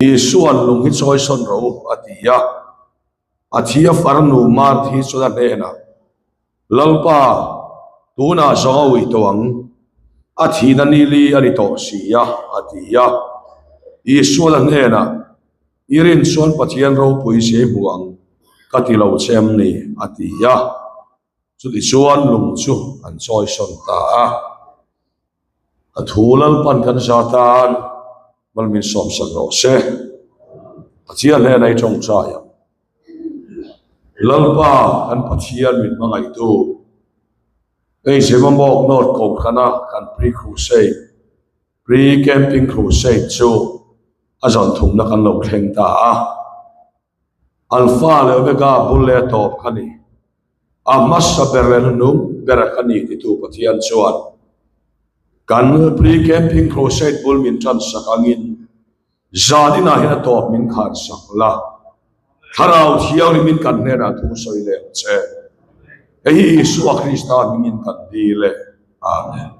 Isua'n lung hi chawi sawn rawh u, a ti a. A thi a farnu Marthi chuan a hnenah, Lalpa, tunah zawng a ui tawh ang, a thihna ni li a ni tawh si a, a ti a. Isua'n a hnenah, I rin chuan Pathian ropui zia i hmu ang, ka ti lo che em ni? a ti a. Chutichuan lung chu an chawi sawn ta a. A thu Lalpan kan za tan mal min sawmsak rawh se. Pathian hnena i tawngtai ang. Lalpa kan Pathian min hmangaihtu, hei Zemamawk North Kohhrana kan Pre-Crusade, Pre-Camping Crusade chu a zan thumna kan lo thleng ta a. Alpha leh Omega bul leh a tawp kha ni. A hmasa ber leh hnuhnung ber a ka ni titu Pathian chuan kan Pre-Camping Crusade bul min tan sak angin zan inah hian a tawp min khan sak la. Thlarau Thianghlimin kan hnenah thu sawi leh ang che. Hei hi Isua Krista hmingin kan dil e. Amen.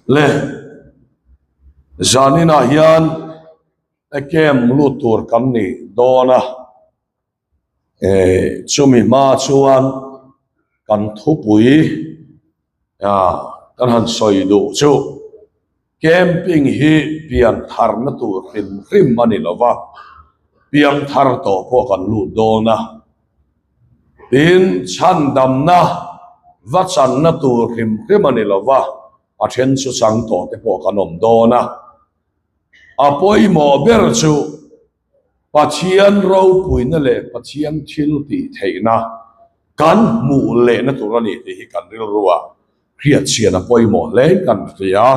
Le zan inah hian A camp lut tur kan ni dawn a, eh chumi hma chuan kan thupui ah kan han sawi duh chu camping hi pian tharna tur hrim hrim a ni lo va, piang thar tawh pawh kan lut dawn a, tin chhandamna va channa tur hrim hrim a ni lo va, a then chu chang tawh te pawh kan awm dawn a. A pawimawh ber chu Pathian ropuina leh Pathian thil tih theihna kan hmuh lehna tur a ni tih hi kan rilrua hriatchhian a pawimawh hle in kan hria.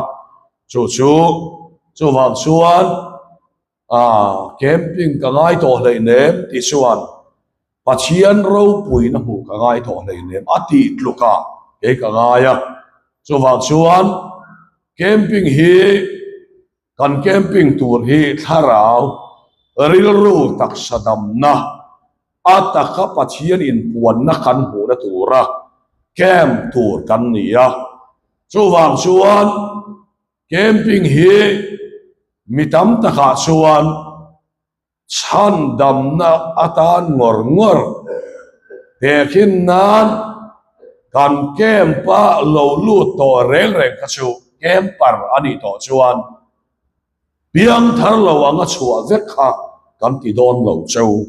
Chu chu chuvang chuan camping ka ngai tawh hleinem tih chuan Pathian ropuina hmuh ka ngai tawh hleinem a tih tlukah kei ka ngai a. Chuvang chuan camping hi kan camping tur hi thlarau rilru taksa damna a taka Pathian inpuanna kan hmuhna tura camp tur kan ni a. Chuvang chuan camping hi mi tam takah chuan Chhandamna atan ngawr ngawr he khin nan kan camp-a lo lut tawh reng reng kha chu camper a nih tawh chuan piangthar lo anga chhuah vek kha kan ti dawn lo cheu.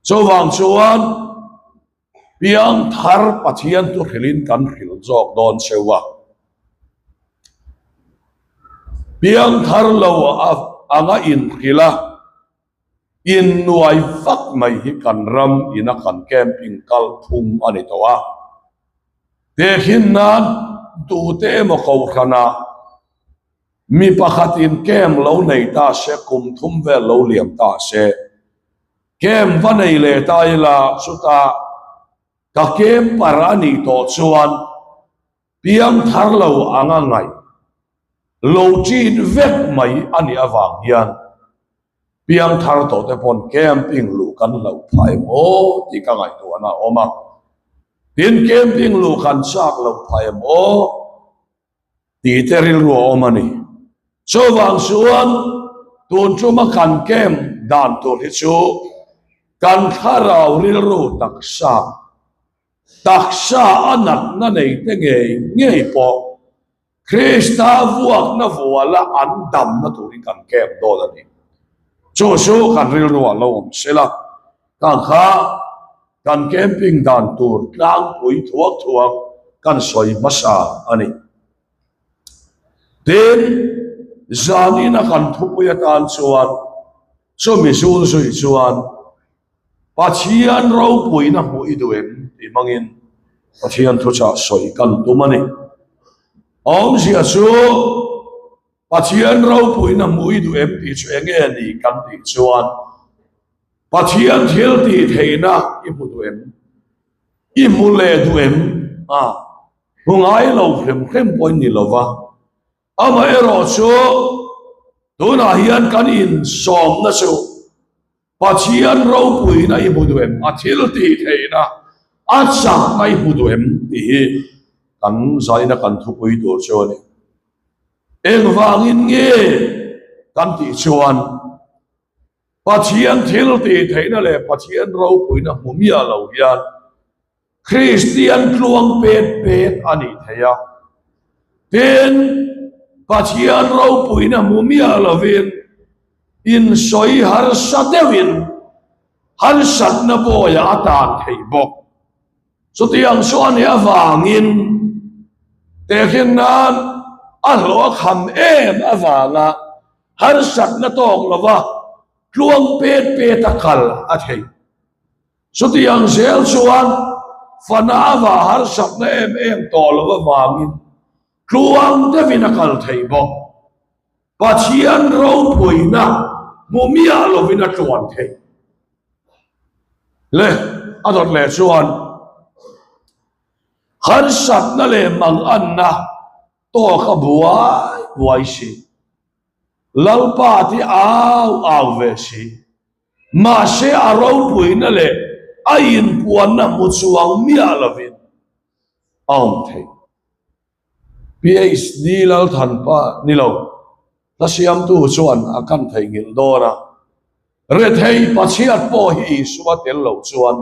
Chuvang chuan Piangthar Pathian chu hrilhin kan hrilh zawk dawn cheu a. Piangthar lo anga inhrilh a, innuai vak mai hi kan ram ina kan camping kalphung a ni tawh a. Tehkhin nan tute emaw kohhranah mi pakhatin camp lo nei ta se, kum thum vel lo liam ta se, Camp va nei leh ta ila chutah ka camper a nih tawh chuan piang thar lo anga ngaih lo ṭin vek mai a nih avang hian piang thar tawh te pawn camping luh kan hlauh phah em aw tih ka ngaihtuahna a awm a, tin camping luh kan chak loh phah em aw. Tih te rilru a awm a ni. Chuvang chuan tun tuma kan camp dan tur hi chu kan thlarau rilru taksa, taksa a natna nei te ngei ngei pawh Krista vuakna vuala an damna turin kan camp dawn a ni. Chu chu kan rilru ah lo awm sela, Khang kha kan camping dan tur tlangpui thuak thuak kan sawi hmasa a ni. Tin, zanina kan thupui atan chuan chumi zul zui chuan Pathian ropuina hmuh i duh em tih hmangin Pathian thuchah sawi kan tum a ni. Awmzia chu Pathian ropuina hmuh i duh em tih chu eng nge ni kan tih chuan Pathian thil tih theihna i hmu duh em? I hmu leh duh em? A hmu ngai lo hrem hrem pawhin ni lo va. Amaherawhchu, tunah hian kan insawmna chu Pathian ropuina i hmu duh em? A thil tih theihna, a chakna i hmu duh em? tih hi kan zaina kan thupui tur chu a ni. Engvangin nge kan tih chuan Pathian thil tih theihna leh Pathian ropuina hmu miah lo hian Kristian tluang pet pet a nih theih a. Tin, Pathian ropuina hmu miah lovin insawi harsa deuhin harsatna bawiah a tan theih bawk. Chutiang chu a nih avangin tehkhin nan a hlawh a kham em avanga harsatna tawk lova tluang pet pet a kal a theih. Chutiang zel chuan fanava harsatna em em tawh lo avangin tluang deuhin a kal theih bawk. Pathian ropuina hmu miah lovin a tluan theih. Le, a dawt leh chuan harsatna leh manganna tawk a buai buai si. Lalpa ti au au ve si. Mahse a ropuina leh a inpuanna hmu chuang miah lovin a awm theih. PHD Lalthanpa ni lo, hla siamtu chuan a kan theihnghilh dawn a, rethei pachhiat pawh hi Isua tel lo chuan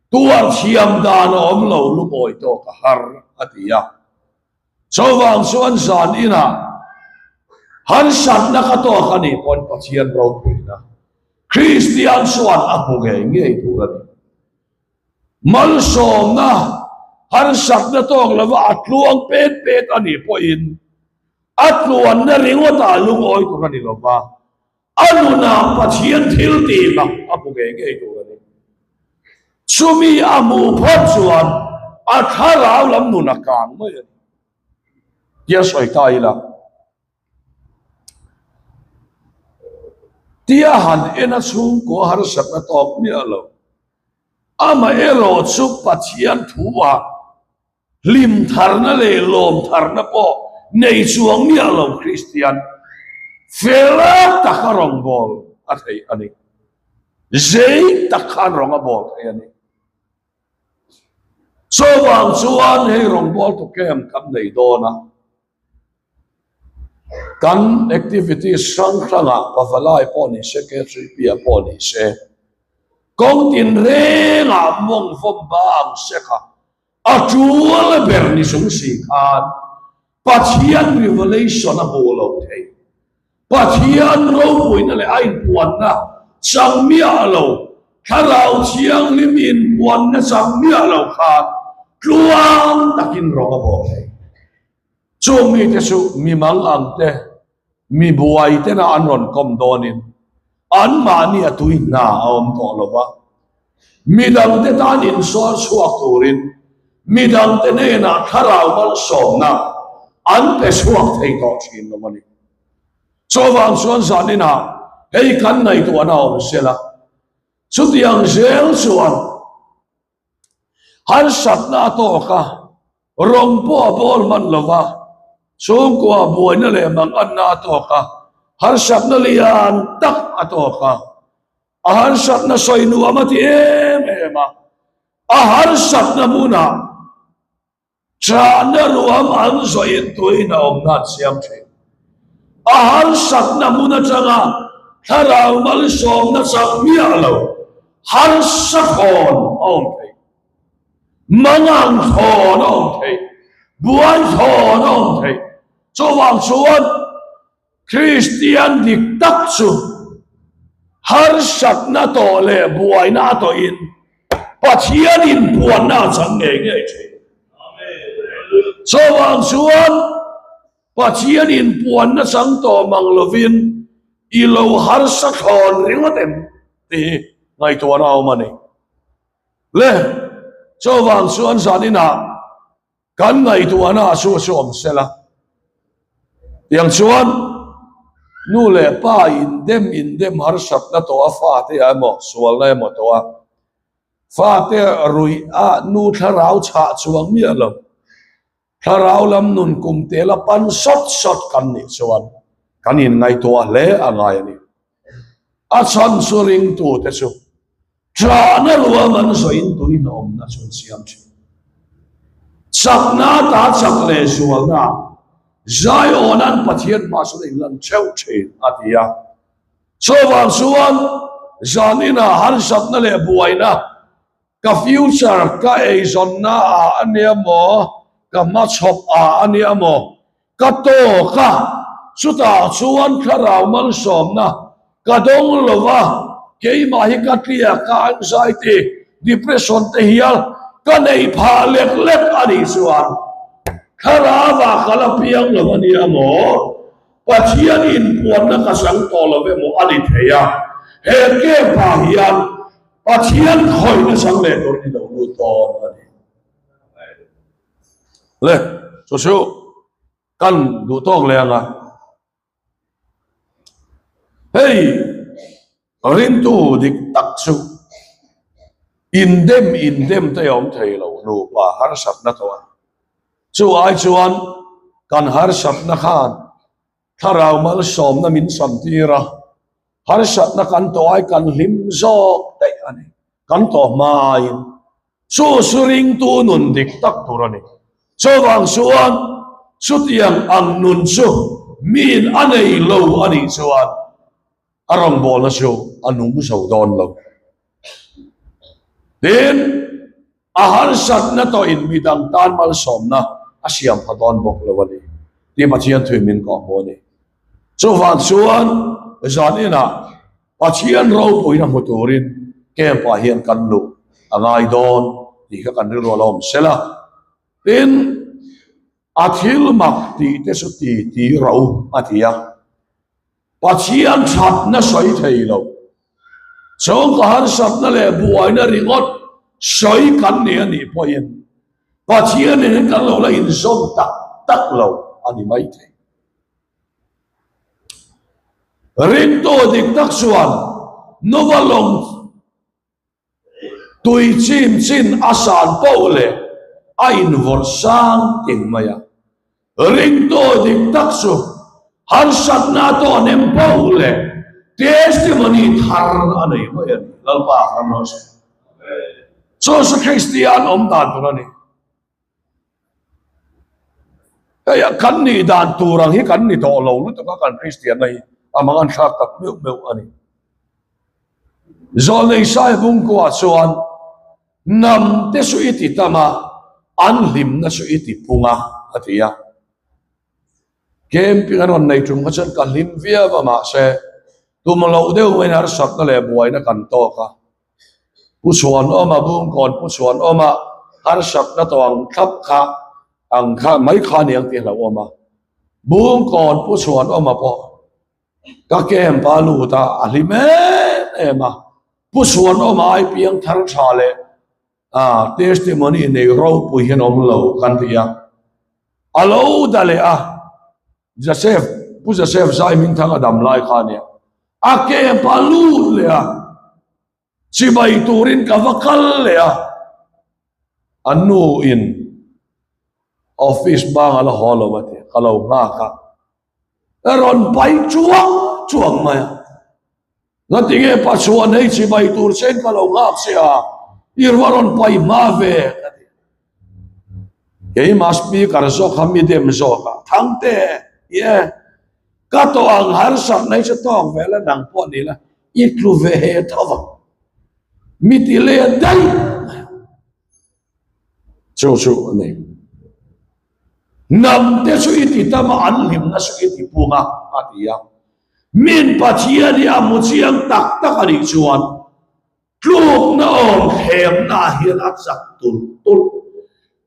tuar thiam dan a awm lo lungawi tawk a har a ti a. Chuvang chuan zan inah harsatna ka tawk a nih pawn Pathian ropuina Kristian chuan a hmu ngei ngei tur a ni. Malsawmna harsatna tawk lova a tluang pet pet a nih pawhin a tluanna ringawtah lungawi tur a ni lova, a nunah Pathian thil tih mak a hmu ngei ngei tur a ni. Chumi a hmuh phawt chuan a thlarau lam nun a kang mai a ni. Tia sawi ta ila. Tia han en a chhungkua harsatna tawk miah lo. Amaherawh chu Pathian thu-ah hlim tharna leh lawm tharna pawh nei chuang miah lo Kristian fel taka rawngbâwl a theih a ni. Zei tak khan rawng a bâwl thei a ni. Chuvang chuan hei rawngbâwltu camp kan nei dawn a. Kan activities hrang hrangah Pavalai pawh ni se, K3P ah pawh ni se, kawng tinrengah mawng vawm ba ang se kha a tul ber ni chung si khan Pathian revelation a hmuh loh theih. Pathian ropuina leh a inpuanna chang miah lo, Thlarau Thianghlim inpuanna chang miah lo khan tluang takin rawng a bawh thei. Chung mite chu mi mang ang te, mi buai tena an rawn kawm dawnin anmahni a tui hna a awm tawh lo va, midangte tan insual chhuak turin midangte hnenah thlarau malsawmna an pe chhuak thei tawh thin lo a ni. Chuvang chuan zaninah hei kan ngaihtuahna awm sela, chutiang zel chuan Harsatna a tawk a, rawng pawh a bawl hman lo va, chhungkua buaina leh manganna a tawk a, harsatna lian tak a tawk a, a harsatna sawi nuam a ti em em a, a harsatna hmunah Chahna ruam an zawhin tuin a awmna an siam thin. A harsatna hmun atanga thlarau malsawmna chak miah lo harsa thawn a awm thei. Mangang thawn a awm thei. Buai thawn a awm thei. Chuvang chuan Kristian dik tak chu harsatna tawh leh buaina a tawhin Pathian inpuanna a chang ngei ngei thin. Chuvang chuan Pathian inpuanna chang tawh mang lovin i lo harsa thlawn ringawt em tih hi ngaihtuahna a awm a ni. Le, chuvang chuan zaninah Kan ngaihtuahna ah chu chu awm sela. Tiang chuan nu leh pa indem indem harsatna tawh a fate ah emaw sualna emaw tawh a fate ruih a nu thlarau chhah chuang miah lo thlarau lam nun kum tel a pan sawt sawt kan nih chuan kan inngaihtuah hle a ngai a ni. A chhan chu ringtute chu Ṭahna ruam an zawhin tuin a awmna chu an siam ṭhin. Chakna ata chak leh zualna. Zion-a'n Pathian hma sawn a inlan theuh thin, a ti a. Chuvang chuan zaninah harsatna leh buaina ka future ka eizawnna ah a nia maw, ka hmachhawp ah a nia maw, ka tawk a, chutah chuan thlarau malsawmna ka dawng lo va, keimah hi ka tliak a, anxiety, depression te hial ka neih phah lek lek a nih chuan thlarau-ah ka la piang lo a nia maw, Pathian inpuanna ka chang tawh lo emaw a ni thei a, he camp-ah hian Pathian khawihna chang leh tur ni lo lut dawn a ni. Le, chu chu kan duh tawk leh ang a. Hei, rintu dik tak chu indem indem te awm thei lo nupa harsatna tawh a. Chu ai chuan kan harsatna khan Thlarau malsawmna min samtir a, harsatna kan tawh ai kan hlim zawk daih a ni. Kan tawh hmain chu chu ringtu nun dik tak tur a ni. Chuvang chuan chutiang ang nun chu miin a nei lo a nih chuan a rawngbawlna chu a nung zo dawn lo. Tin, a harsatna tawhin midang tan malsawmna a siam pha dawn bawk lo a ni tih Pathian thui min kawh hmu a ni. Chuvang chuan zan inah Pathian ropuina hmu turin camp-ah hian kan luh a ngai dawn tih kha kan rilru a lo awm sela. Tin, a thil mak tih te chu ti ti ro a ti a. Pathian thatna sawi thei lo. Chhungkaw harsatna leh buaina ringawt sawi kan ni a nih pawhin Pathianin hi kan lo la inzawm tak tak lo a ni mai thei. Ringtu dik tak chuan Nova lawng Tui chim chin a san poh leh a invawrh sang ting mai a. Ringtu dik tak chu harsatna tawh nem poh leh testimony thar a nei mai a ni. Lalpa kan rawh se. Chu chu Kristian awm dan tur a ni. Hei kan nih dan tur ang hi kan ni tawh lo lutuk a kan Kristianna hi a mang an thlak tak meuh meuh a ni. Zawlnei Sai Bungkua chuan hnam te chu i ti tam a, an hlimna chu i ti pung a, a ti a. Camping an rawn nei tum kha chuan ka hlim viau a mahse tum loh deuh maiin harsatna leh buaina kan tawk a. Pu Chhuanawma Bungkawn Pu Chhuanawma harsatna tawh ang thlap kha ang kha mai kha a ni ang tih a hlauhawm a. Bungkawn Pu Chhuanawma pawh ka camp a lut a, a hlim em em a. Pu Chhuanawma ai piang thar tha leh testimony nei ropui hian awm lo kan ti a. A lo da leh a, Joseph, Pu Joseph Zaihmingthanga dam lai kha a nia. A camp a lut leh a, chibai turin ka va kal leh a, a nu in office bang a la haw lo a ti, ka lo nghak a, ka rawn pai chuang chuang mai a. Ngatinge Pachuan hei chibai tur che in ka lo nghak che a, i ruah rawn pai hma ve ka ti. Keimah speaker zawk kha mi dem zawk a, Thangte, ye, ka tawh ang harsat na hi chu tawk ve la nang pawh ni la, i tlu ve he tho vang. Mi ti leh daih mai ang. Chu chu a ni. Hnam te chu i ti tam a, an hlimna chu i ti pung a, a ti a. Min Pathian hi a hmu chiang tak tak a nih chuan Tlukna awm thlemna hian a chak tulh tulh.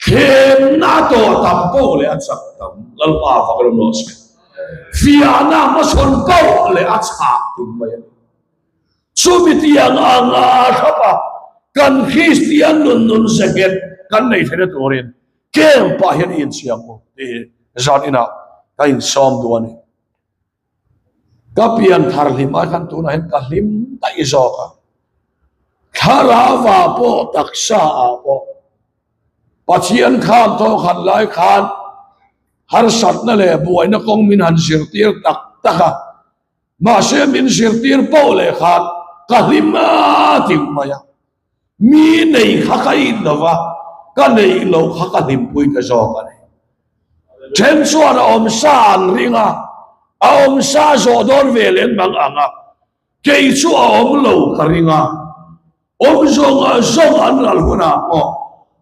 Thlemna tawh tam poh leh a chak tam. Lalpa fak rawh rawh se. Fiahna hmachhawn poh leh a chhah tum mai a ni. Chumi tiang anga thlapa kan Kristian nun nun ze nghet kan nei theihna turin camp ah hian i insiam u tih hi zan inah ka insawm duh a ni. Ka pian thar hlim ai khan tunah hian ka hlim daih zawk a. Thlarau ah pawh taksa ah pawh Pathian khan tawh khat lai khan harsatna leh buaina kawng min han zirtir tak tak a. Mahse min zirtir poh leh khan ka hlim a ting mai a. Mi nei kha ka in lo va, ka neih loh kha ka hlimpui ta zawk a ni. Then chuan a awm sa an ring a, a awm sa zawh dawn ve leh an mang ang a, kei chu a awm lo ka ring a, awm zawng zawng an ral hunah pawh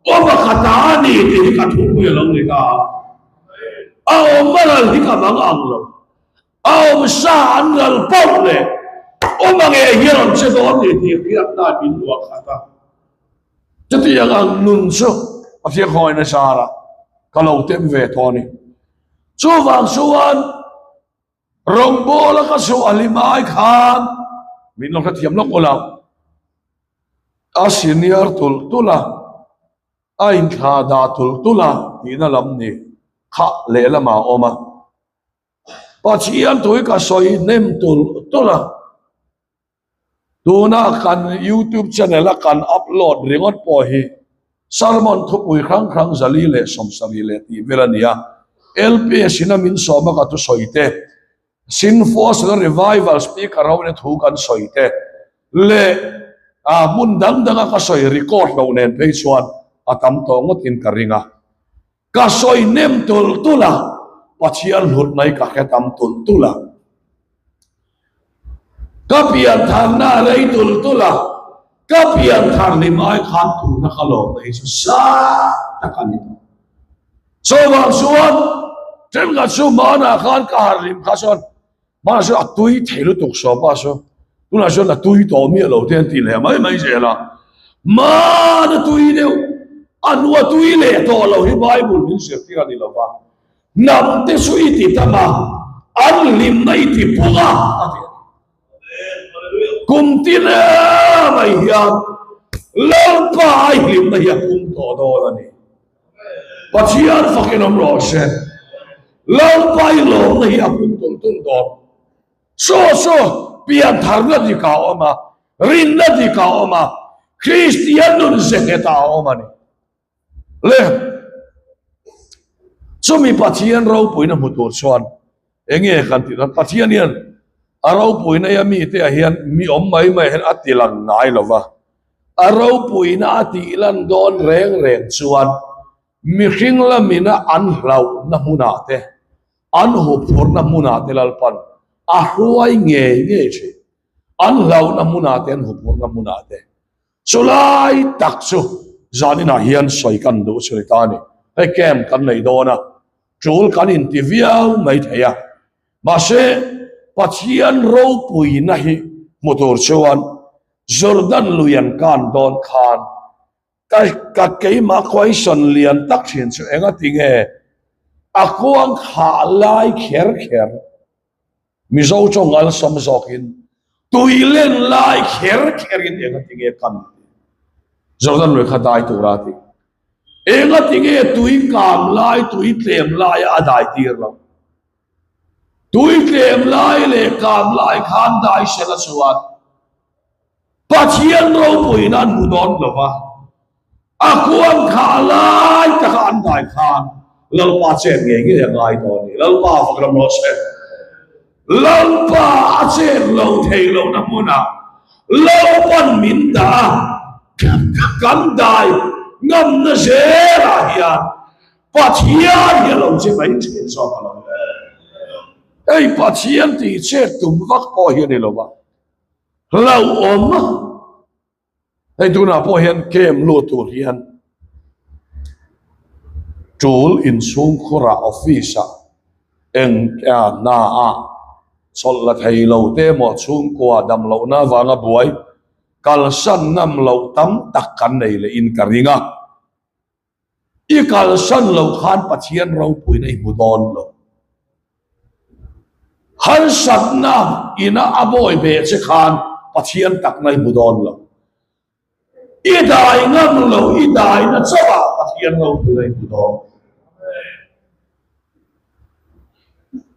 awm a ka ta a ni tih hi ka thupui a lo ni ta a, a awm a ral hi ka mang ang lo. A awm sa an ral pauh leh awm ang e hian an che dawn ni tih hriatna min luah khat a. Chutiang ang nun chu a fiakhawi nasa a, ka lo tem ve tawh a ni. Chuvang chuan rawngbawla ka chhuah a hlim ai khan min lo hrethiam lawk ula, a senior tulh tulh a, a inthlah dah tulh tulh a tihna lam ni kha lehlamah a awm a. Pathian tui ka sawi hnem tulh tulh a, tuna kan YouTube channel a kan upload ringawt pawh hi sermon thupui hrang hrang 470 leh tih vel a ni a, LPS in a min sawm a ka thusawi te, Sinfos Revival speaker ho ina thu kan sawi te leh hmun dang danga ka sawi record loh nen phei chuan a tam tawh ngawtin ka ring a. Ka sawi hnem tulh tulh a, Pathian hlut mai ka hre tam tulh tulh a. Ka piantharna a rei tulh tulh a, ka pianthar hlim ai khan tuna ka lawmna hi chu sang tak a ni tawh. Chuvang chuan thenkhat chu hmanah khan ka harh hlim kha chuan Hmanah chuan a tui thei lutuk sawpa chu tunah chuan a tui tawh miah lo te an ti leh mai mai zel a. Hmana tui deuh a hnua tui leh tawh lo hi Bible min zirtir a ni lo va, hnam te chu i ti tam a, an hlimna i ti pung a a ti a ni. Kum tin mai hian Lalpa ai hlimna hi a pung tawh dawn a ni. Pathian fakin awm rawh se. Lalpa i lawmna hi a pung tulh tulh dawn. Chaw chu piantharna dik ah a awm a, rinna dik ah a awm a, Kristian nun ze nghet ah a awm a ni. Le, chumi Pathian ropuina hmu tur chuan enge kan tih dawn? Pathian hian a ropuina hi a mite ah hian mi awm mai mai hian a ti lang ngai lo va. A ropuina a tih lan dawn reng reng chuan mihring lamina an hlauhna hmunah te, an huphurhna hmunah te Lalpan a hruai ngei ngei thin. An hlauhna hmunah te, an huphurhna hmunah te. Chulai tak chu zaninah hian sawi kan duh chu ni ta a ni. Hei camp kan nei dawn a, tul kan inti viau mai thei a. Mahse, Pathian ropuina hi hmu tur chuan Jordan lui an kan dawn khan ka ka keimah question lian tak thin chu enga tinge a kuang khah lai kher kher Mizo tawng alsam zawkin tui len lai kher kherin enga tinge kan Jordan lui kha dai tura ti enga tinge tui kam lai tui tlem lai a dai tir lo. Tui tlem lai leh kam lai khan dai sela chuan Pathian ropuiin an hmu dawn lo va, a kuang khah lai taka an dai khan Lalpa chet ngei ngei a ngai dawn a ni. Lalpa fak ram rawh se. Lalpa a chet lo thei lohna hmunah Lalpan min dah a, kan dai ngamna zelah hian Pathian hi a lo che mai thin zawk a lo ni. Hei Pathian tih chet tum vak pawh hi a ni lo va, hlauhawm a. Hei tunah pawh hian camp lut tur hian tul inchhungkhurah office ah eng hna ah chawlh la thei lo te emaw chhungkua dam lohna avanga buai kalsan ngam loh tam tak kan nei leh in ka ring a. I kalsan loh khan Pathian ropuina i hmu dawn lo. Harsatna ina a bawi ve che khan Pathian takna i hmu dawn lo. I dai ngam lo, i daina chauh ah Pathian ropuina i hmu dawn.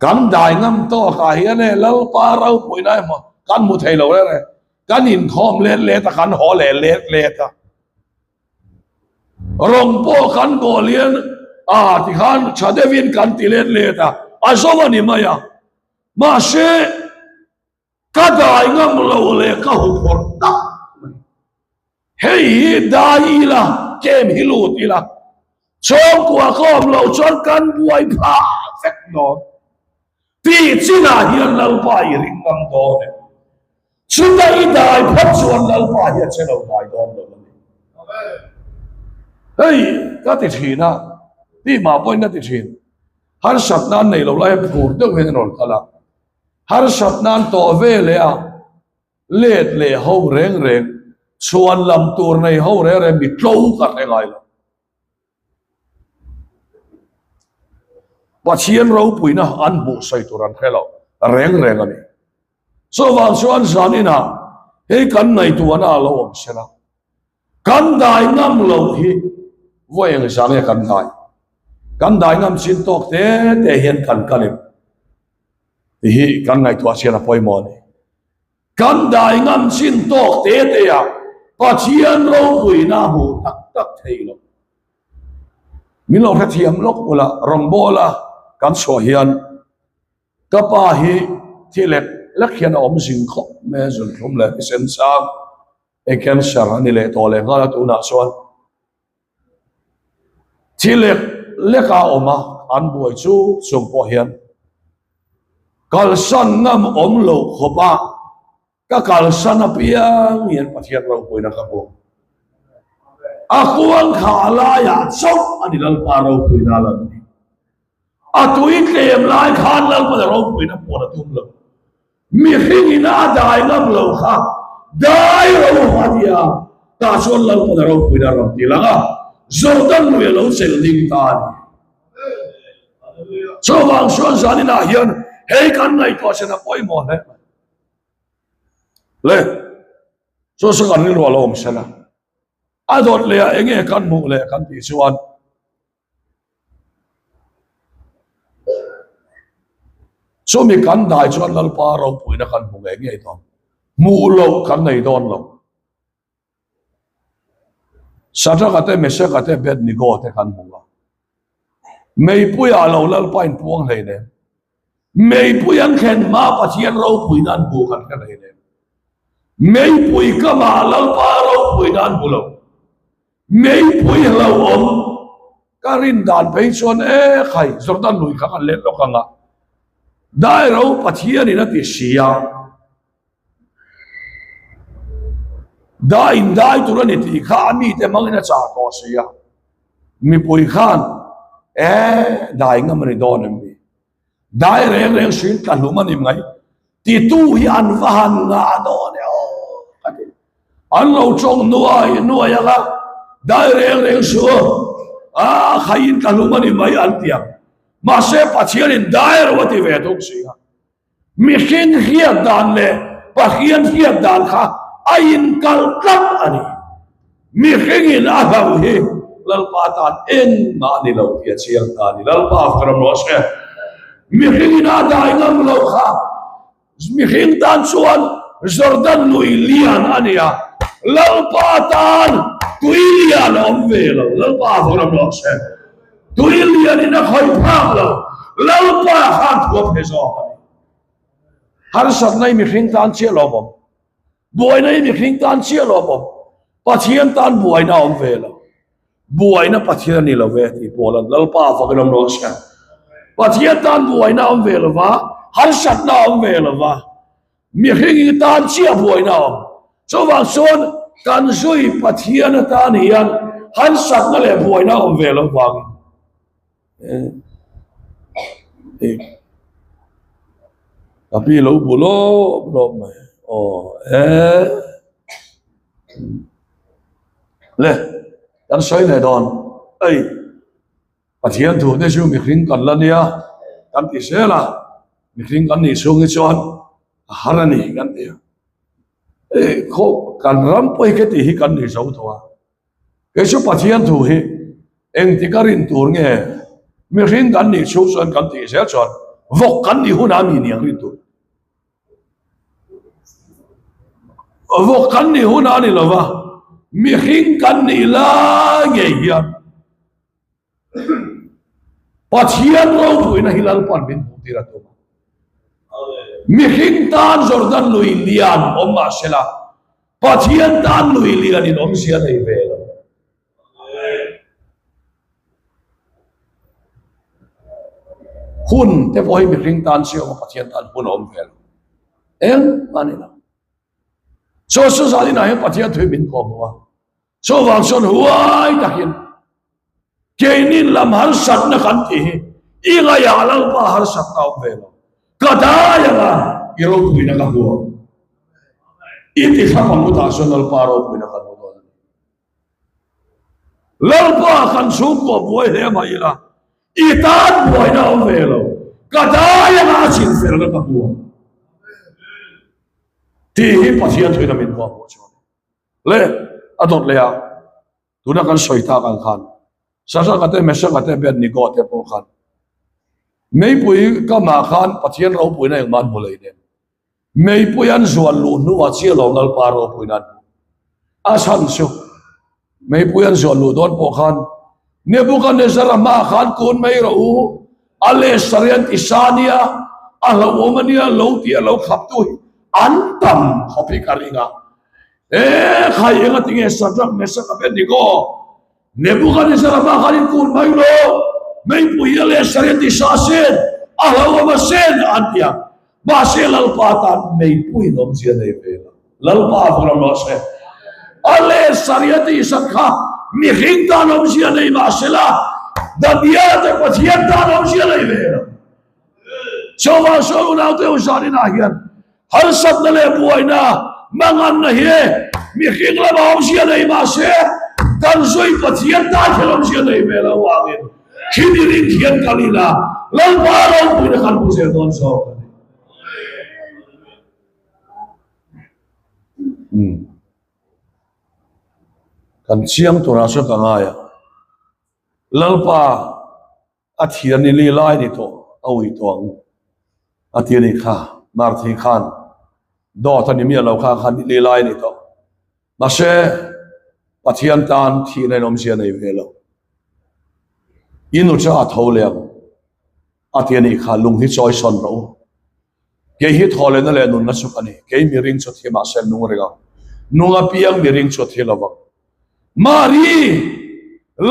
Kan dai ngam tawk ah hian e Lalpa ropuina i hmu, kan hmu thei lo reng reng. Kan inkhawm let let a, kan haw leh let let a. Rawng pawh kan bawl hian a tikhan tha deuhin kan ti let let a, a zo a ni mai a. Mahse, ka dai ngam lo leh ka huphurh tak mai. Hei hi dai ila, kem hi lut ila. Chhungkua ka awm loh chuan kan buai phah vek dawn. Tih chinah hian Lalpa i ring ngam dawn em? Chuta i dai phawt chuan Lalpa hi a che lo ngai dawn lo a ni. Hei ka ti thin a, tih mah pawhin ka ti thin. Harsat nan nei lo lai a phur deuh hian a rawn kal a. Harsat nan tawh ve leh a, let leh ho reng reng, chhuan lam tur nei ho reng reng mi tlo ka hre ngai lo. Pathian ropuina an hmuh sawi tur an hre lo reng reng a ni. Chuvang chuan zaninah hei kan ngaihtuahna a lo awm sela, kan dai ngam loh hi vawi eng zah nge kan dai? Kan dai ngam chin tawk te te hian kan kal em? Tih hi kan ngaihtuah chian a pawimawh a ni. Kan dai ngam chin tawk te te ah Pathian ropuina a hmuh tak tak thei lo. Min lo hrethiam lawk ula rawngbawla kan chhuah hian Ka pa hi thi lek lek hian a awm zing khawp mai a, zunthlum leh thisen sang hei cancer a ni leh tawh leh nghal a tunah chuan thi lek lek a awm a, an buai chu chung pawh hian kalsan ngam awm lo khawp a ka kalsan apiang hian Pathian ropuina ka hmu. A kuang kha laiah chauh a ni Lalpa ropuina lan ni. A tui tlem lai khan Lalpa leh ropuina puan a tum lo. Mihringin a dai ngam lo kha dai ro a ti a, tah chuan Lalpa leh ropuina a rawn ti lang a, Jordan lui a lo chelh ding ta a ni. Chuvang chuan zaninah hian hei kan ngaihtuah chen a pawimawh hle mai. Le, chu chu kan rilru a lo awm sela. A dawt leh ah enge kan hmuh leh kan tih chuan Chumi kan dai chuan Lalpa ropuina kan hmu ngei ngei dawn. Hmuh loh kan nei dawn lo. Sadraka te, Mesaka te, Abednego te kan hmu a. Meipuiah lo Lalpa in puang hlei nem. Meipui an thlen hma Pathian ropuina an hmu kan hre hlei nem. Meipui kamah Lalpa ropuina an hmu lo. Meipui hlauhawm ka rin dan phei chuan e khai Jordan lui kha kan let lawk ang a, Dairo Pathianin a ti si a, dai in dai tur a ni tih kha a mite hmangin a chah tawh si a, mipui khan e dai ngam a ni dawn em ni? Dai reng reng hrin tla hlum a ni mai. Titu hi an va han ngah dawn e aw ka ti. An lo tawng nuai nuai ang a, dai reng reng su a khaiin tla hlum a ni mai an ti ang. Mahse Pathianin dai ro a ti ve thung si a. Mihring hriat dan leh Pathian hriat dan kha a inkal tlat a ni. Mihringin a hlauh hi Lalpa tan engmah a ni lo tih a chiang ta a ni. Lalpa ka ram rawh se. Mihringin a dai ngam loh kha mihring tan chuan Jordan lui lian a ni a, Lalpa tan tui lian a awm ve lo. Lalpa ka ram rawh se. Tui lianin a khawih phak lo, Lalpa khan thu a phe zawk a ni. Harsatna i mihring tan chiah lo awm, buaina i mihring tan chiah lo awm, Pathian tan buaina a awm ve lo. Buaina Pathian a ni lo ve tih pawh lan Lalpa fakin awm rawh se. Pathian tan buaina a awm ve lo va, harsatna a awm ve lo va. Mihring i tan chiah buaina a awm. Chuvang chuan kan zui Pathian atan hian harsatna leh buaina a awm ve lo vangin ka pi lo bu lawp lawp mai aw e le kan sawi leh dawn ei Pathian thu te chu mihring kan la nia kan ti zel a mihring kan nih chhung hi chuan a har a ni kan ti a e khaw kan ram pawh hi ka tih hi kan ni zo tawh a kei chu Pathian thu hi engtik a rin tur nge mihring kan nih chhung chuan kan tih zel chuan vawk kan nih hunah mi niang rin tur vawk kan nih hunah a ni lova mihring kan nih lai ngei hian Pathian ropuina hi Lalpan min hmuh tir a tum a. Mihring tan Jordan lui lian awm mah sela, Pathian tan lui lian in awmzia nei ve lo. Hun te pawh hi mihring tan chiah awm a, Pathian tan hun a awm ve lo. Engmah a ni lo. Chaw chu zan inah hian Pathian thui min kawm a, chuvang chuan huai takin keinin lam harsatna kan tih hi i ngaihah Lalpa harsatna a awm ve lo. Ka dai anga i ropuina ka hmu ang. I ti thlap ang utah chuan Lalpa ropuina kan hmu dawn a ni. Lalpa kan chhungkua buai hle mah ila, i tan buaina a awm ve lo. Ka dai anga a chinfelna ka hmu ang. Tih hi Pathian thuin a min kuah hmuh chu a ni. Le, a dawt leh a, tuna kan sawi tak ang khan Sadraka te, Mesaka te, Abednego te pawh khan meipui kamah khan Pathian ropuina engmah an hmu lei nen meipui an zuan luh hnuah chiah lo Lalpa ropuina an hmu. A chhan chu meipui an zuan luh dawn pawh khan Nebuchadnezzar-a hmaah khan kun mai rawh u, a leh sarian ti sa nia, a hlauhawm a nia lo tih a lo khaptu hi an tam khawp hi ka ring a. E khai enga tinge Shadrach, Meshach, Abednego, Nebuchadnezzar-a hmaah khan in kun mai rawh, meipui hi a leh sarian ti sa sin, a hlauhawm a sin an ti a. Mahse Lalpa tan meipuiin awmzia nei ve lo. Lalpa a vawrh rawh se. A leh saria tih sat kha mihring tan awmzia nei mahsela Daniela te Pathian tan awmzia nei ve lo. Chuvang sawi unaute u zaninah hian harsatna leh buaina manganna hi mihring lama awmzia nei mahse kan zui Pathian tan hian awmzia nei ve lo vangin Khi ni ring hian kal ila Lalpa ropuina kan hmu zel dawn zawk a ni. Umm. Kan chiang turah chuan ka ngai a. Lalpa a thian ni li lai ni tawh a ui tawh ang a ti a nih kha. Marthi khan dawt a ni miah lo kha khan ni li lai ni tawh. Mahse, Pathian tan thihna in awmzia nei ve lo. I nu chu a tho leh ang a ti a nih kha, lung hi chawi sawn rawh u. Kei hi thawhlehna leh nunna chu ka ni, kei miring chu thi mahse nung reng ang, nung apiang miring chu a thi lo vang. Mari,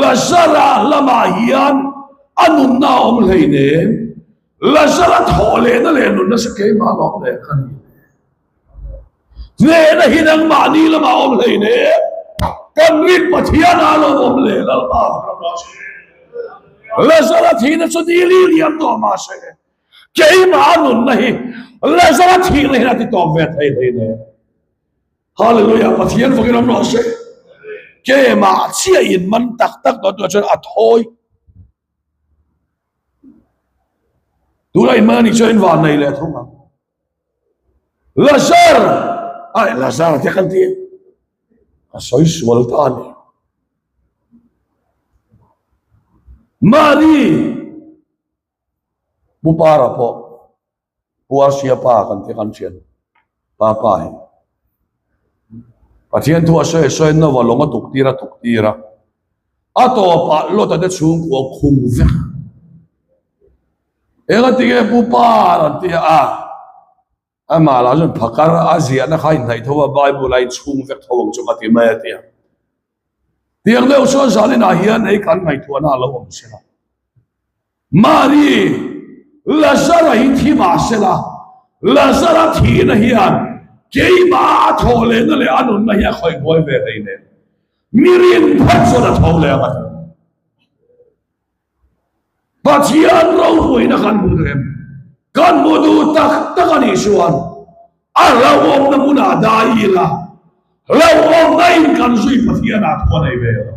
Lazara lamah hian a nunna a awm hleinem, Lazara thawhlehna leh nunna chu keimah lawm leh ka ni. Hnehna hi nangmahni lamah awm hlei ne, kan rin Pathian a lo awm leh Lalpa ram rawh se. Lazara thihna chu ni li liam tawh mah se, keimah a nunna hi Lazara thihna hian a ti tawp ve thei hlei ne. Hallelujah, Pathian fakin awm rawh se. Keimah chiah in man tak tak dawn tunah chuan a thawi. Tunah in man a nih chuan in van nei leh thung ang. Lazar! Ai, Lazar te kan ti. A sawi sual ta a ni. Mari! Pu Para pawh, Pu Arsia pa kan ti kan thian. Pa pa hi. Pathian thu a sawi a sawi Nova lawng a tuk tir a tuk tir a. A tawpah Lota te chhungkua khung vek. Engatinge Pu Par an ti a, amah lah chuan phakar a ziahna kha inhnaih tho a, Bible a inchhung vek tho ang chu ka ti mai a ti a. Tiang deuh chuan zaninah hian hei kan ngaihtuahna a lo awm sela. Mari, Lazara hi thi mah sela, Lazara thihna hian keimah a thawh lehna leh a nunna hi a khawih buai ve hleinem. Mirin phawt chuan a tho leh ang a ti. Pathian ropuina kan hmu duh em? Kan hmu duh tak tak a nih chuan a hlauhawmna hmunah dai ila, hlauhawmna in kan zui Pathianah thu a nei ve lo.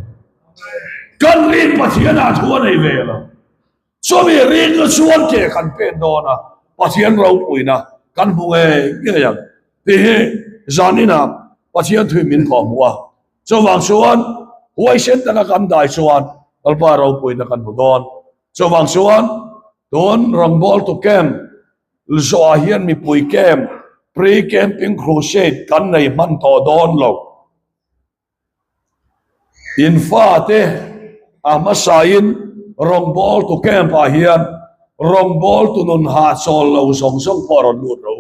Kan rin Pathianah thu a nei ve lo. Chumi rinna chuan ke kan pen dawn a, Pathian ropuina kan hmu ngei ngei ang tih hi zaninah Pathian thuin min kawhhmuh a. Chuvang chuan huaisen taka kan dai chuan Lalpa ropuina kan hmu dawn. Chuvang chuan tun rawngbawltu camp zawhah hian mipui camp, pre-camping crusade kan nei hman tawh dawn lo. In fate a hmasain rawngbawltu camp ah hian rawngbawltu nun hahchawl lo zawng zawng pawh a rawn lut ro.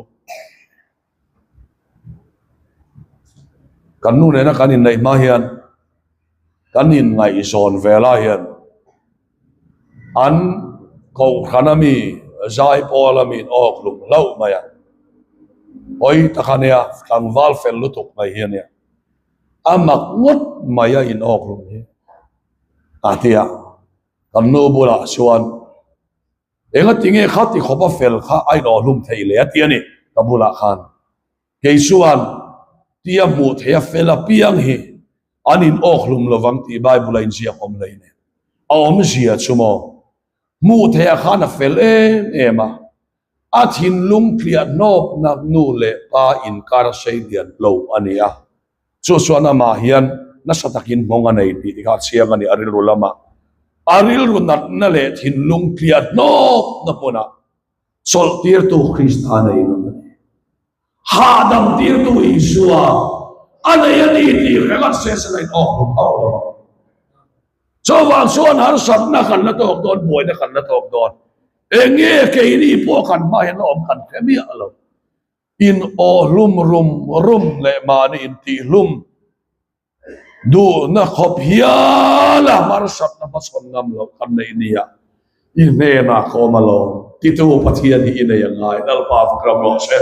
Kan nu nena kan inneih hma hian kan inngaihzawn ve lai hian an kohhran ami Zaipawl a min awk hlum hlauh mai a. Hawi tak a nia, tlangval fel lutuk mai hi a nia. A mak ngawt mai a in awk hlum hi a ti a. Kan nu bulah chuan enga tinge kha ti khawp a fel kha a in awh hlum thei le a ti a ni ka bulah khan. Kei chuan tia hmuh theih a fel apiang hi an in awk hlum lovang tih Bible a inziak awm hlei nen a awmzia chu maw? Hmuh theih ah khan a fel em em a, a thinlung tliah hnawp nak nu leh pa inkar a sei lian lo a ni a, chu chuan amah hian nasa takin nghawng a nei tih te kha a chiang a ni a rilru lamah. A rilru natna leh thinlung tliah hnawp na hmunah Chawlh tirtu Krista a nei lo a ni. Hahdam tirtu Isua a nei a ni tih ringawt se se la in awk hlum hauh lo ang. Chuvang chuan harsatna kan la tawk dawn, buaina kan la tawk dawn. Eng nge keini pawh kan hma hian la awm kan hre miah lo. In aw hlum rum rum leh mahni intihhlum Duhna khawp hiala harsatna hmachhawn ngam loh kan neih nia, i hnenah ka awm alawm, titu Pathian hi i nei a ngai, Lalpa fak ram rawh se.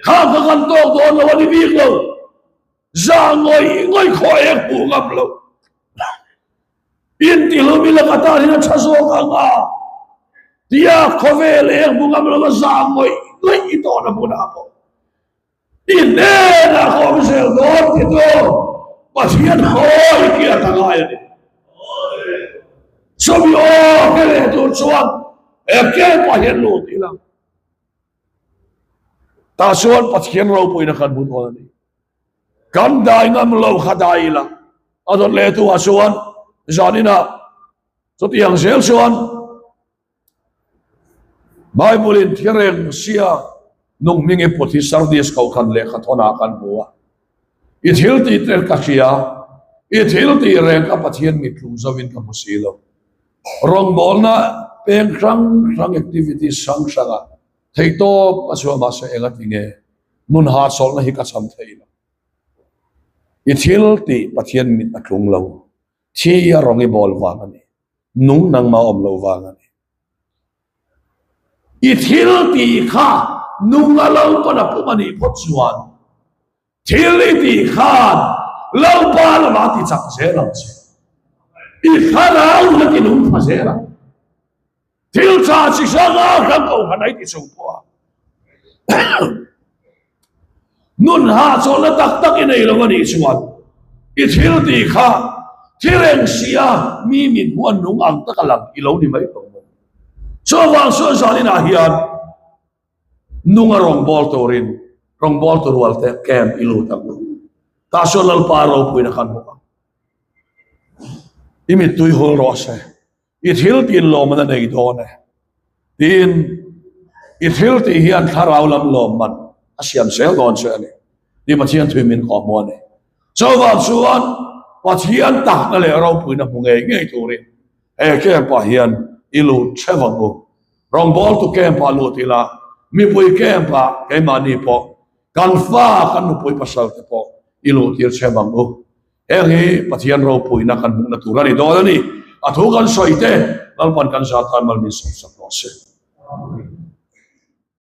Kha kha kan tawk dawn lo a ni bik lo, zah ngawih ngawih khaw eng hmuh ngam lo. Intihlum ila ka tan hian a tha zawk ang a, tia khawvel eng hmu ngam lo a zah ngawih ngawih i tawhna hmunah pawh. I hnenah ka awm zel dawn ti tu Pathian hawi khi a ta ngai a ni. Chumi aw ke leh tur chuan he camp ah hian lut ila. Tah chuan Pathian ropuina kan hmu dawn a ni. Kan dai ngam lo kha dai ila. A dawt leh tu ah chuan zaninah chutiang zel chuan Bible-in thireng sia nung hming i put hi Sardis kohhran lehkha thawnah kan hmu a. I thil tih te ka hria, i thil tih reng ka Pathian mit tlung zovin ka hmu si lo. Rawngbawlna peng hrang hrang activities hrang hrangah theihtawp a chhuah mahse engati nge nun hahchawlhna hi ka cham thei lo. I thil tih Pathian mit a tlung lo, thi a rawng i bawl vang a ni. Nung nangmah awm lo vang a ni. I thil tih kha nung a Lalpan a pum a nih phawt chuan thil i tih khan Lalpa lamah ti chak zel ang che. I thlarau hi a ti nung tha zel ang. Thil tha chi hrang a hrang ko han ai ti chung pawh a. Nun hahchawlhna tak tak i nei lo a nih chuan i thil tih kha thil eng si a mi mit hmuh a nung ang tak a lang i lo ni mai tawh maw. Chuvang chuan zaninah hian nunga rawngbâwl turin rawngbâwltu rualte camp i lut ang u. Tah chuan Lalpa ropuina khan hmu ang. I mittui hul rawh se. I thil tiin lawmman a nei dawn e. Tiin i thil tih hian thlarau lam lawmman a siam zel dawn che a ni. Tih Pathian thui min kawh hmu a ni. Chuvang chuan Pathian takna leh ropuina hmu ngei ngei turin he camp-ah hian i lut theuh ang u. Rawngbawltu camp-ah lut ila, mipui camp-ah keimahni pawh kan fa, kan nupui pasal te pawh i luh tir theuh ang u. Heng hi Pathian ropuina kan hmuhna tur a ni dawn a ni. A thu kan sawi te Lalpan kan zat tan mal min sawmsak rawh se.